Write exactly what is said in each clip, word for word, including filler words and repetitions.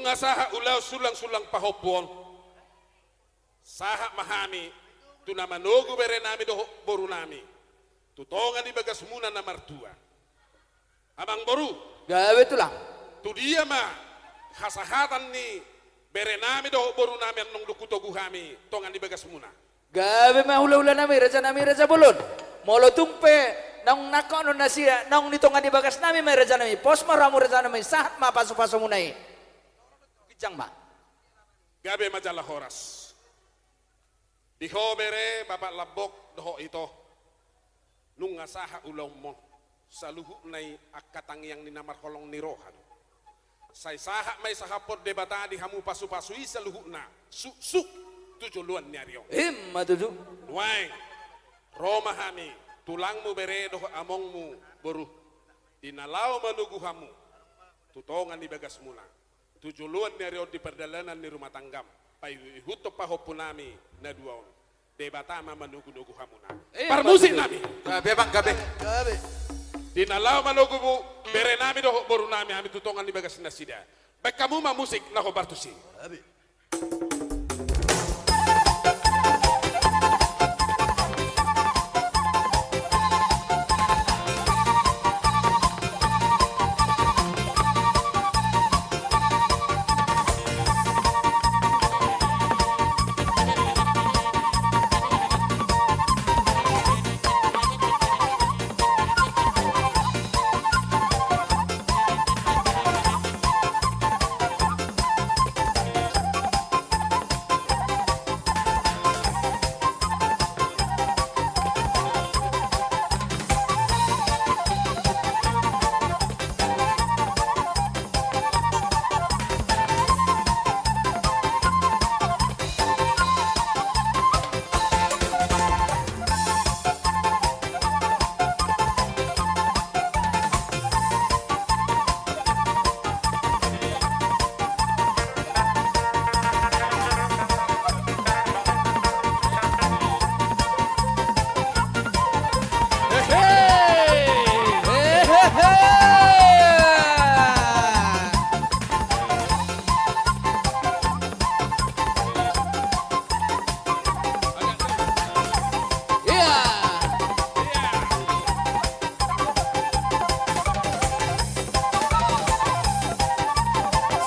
Nunga sahat ulaon sulang-sulang pahompu on, sahat ma hami tu na manogu berenami dohot borunami tu tonga ni bagasmuna na martua. Amangboru. Gabe tulang. Tu dia ma hasahatan ni berenami dohot borunami annon dung hutogu hami tonga ni bagasmuna? Gabe ma hulahulanami, rajanami, raja bolon. Molo tung pe naung nangkok annon nasida, naung di tonga ni bagasnami ma i rajanami, pos ma rohamu rajanami, sahat ma pasupasumuna i. Ginjang ma. Gabe ma jala horas. Di ho bere, bapak Lambok dohot ito. Nunga sahat ulaonmon saluhutna i angka tangiang ni na marholong ni roha do. Sai sahat ma i sahaphon Debata di hamu pasupasu i saluhutna, suksuk tu joloan ni ari on. Ima tutu. Nuaeng ro ma hami, tulangmu bere dohot amongmu boru, di na laho manogu hamu tu tonga ni bagasmuna, tu joloan ni ari on di pardalanan ni rumah tanggam, paihuthon pahompunami na dua on. Debata ma manogunogu hamuna. Ima tutu. Parmusiknami. Gabe, Bang, gabe. Gabe. Di na laho manogu berenami dohot borunami hami tu tonga ni bagasnasida, baen hamu ma musik na hombar tusi. Gabe.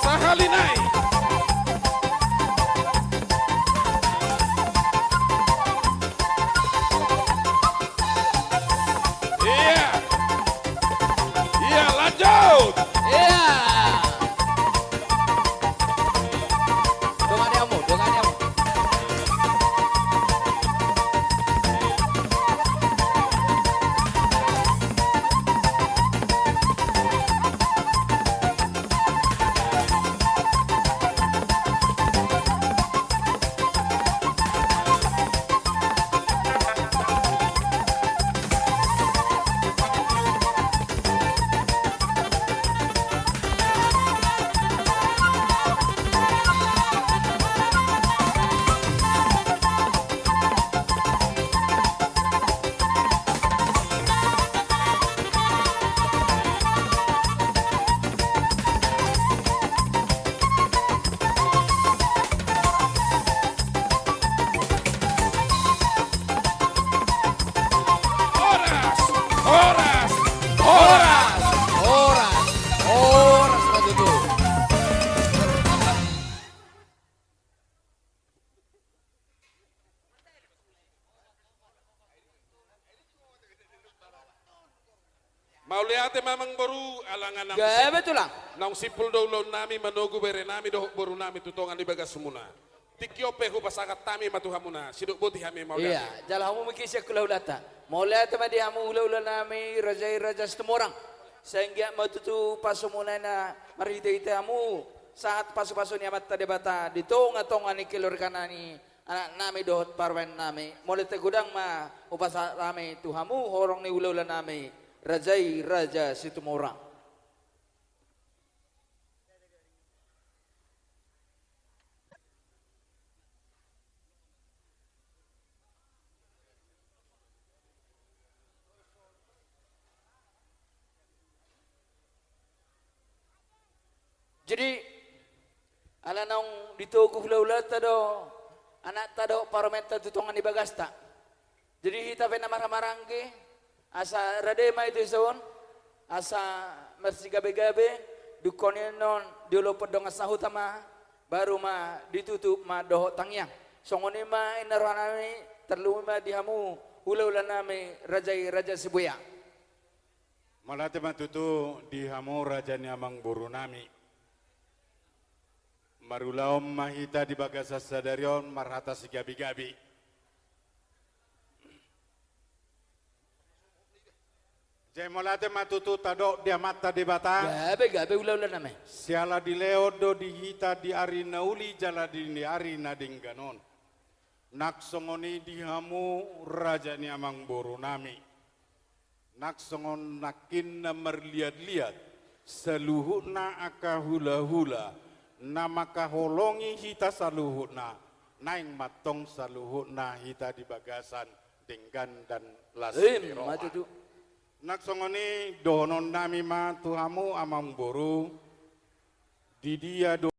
Sahali nai. Iya. Iya, lanjut. Iya. Dongani hamu, dongani hamu. Horas! Horas! Horas! Horas! Horas ma tutu. Mauliate ma amangboru, ala nga naung simpul do ulaonnami manogu berenami dohot borunami tu tonga ni bagasmuna. Tingki on pe hupasahat hami ma tu hamuna, sidok boti hami mauliate. Iya, jala hamu ma i sian hulahulanta. Mauliate ma di hamu hulahulanami, raja i Raja Situmorang. Sai anggiat ma tutu pasumuna i na marhitehite hamu sahat pasupasu ni Amanta Debata di tongatonga ni keluarga nami, anaknami dohot parumaennami. Mauliate godang ma hupasahat hami tu hamu horong ni hulahulanami, raja i Raja Situmorang. Jadi, Ala naung ditogu hulahulanta do anakta dohot parumaenta tu tonga ni bagasta. Jadi hita pe na marhahamaranggi, asa rade ma i tu dison, asa marsigabegabe, dungkon i annon diolopon dongan sahuta ma, baru ma ditutup ma dohot tangiang. Songon i ma inna rohanami, tarlumobi ma di hamu hulahulanami raja i Raja Sibuea. Mauliate ma tutu di hamu raja ni amangborunami. Marulaon ma hita di bagasan sadari on marhata sigabegabe. Jadi mauliate ma tutu tadok di Amanta Debata. Gabe, gabe hulahulanami. Siala dilehon do di hita di ari na uli jala di ari na denggan on. Nang songon i di hamu raja ni amangborunami. Nang songon nangkin na marliatliat saluhutna angka hulahula na mangkaholongi hita saluhutna, naeng ma antong saluhutna hita di bagasan denggan dan las ni roha. Nang songon i dohononnami ma tu hamu amangboru, di dia do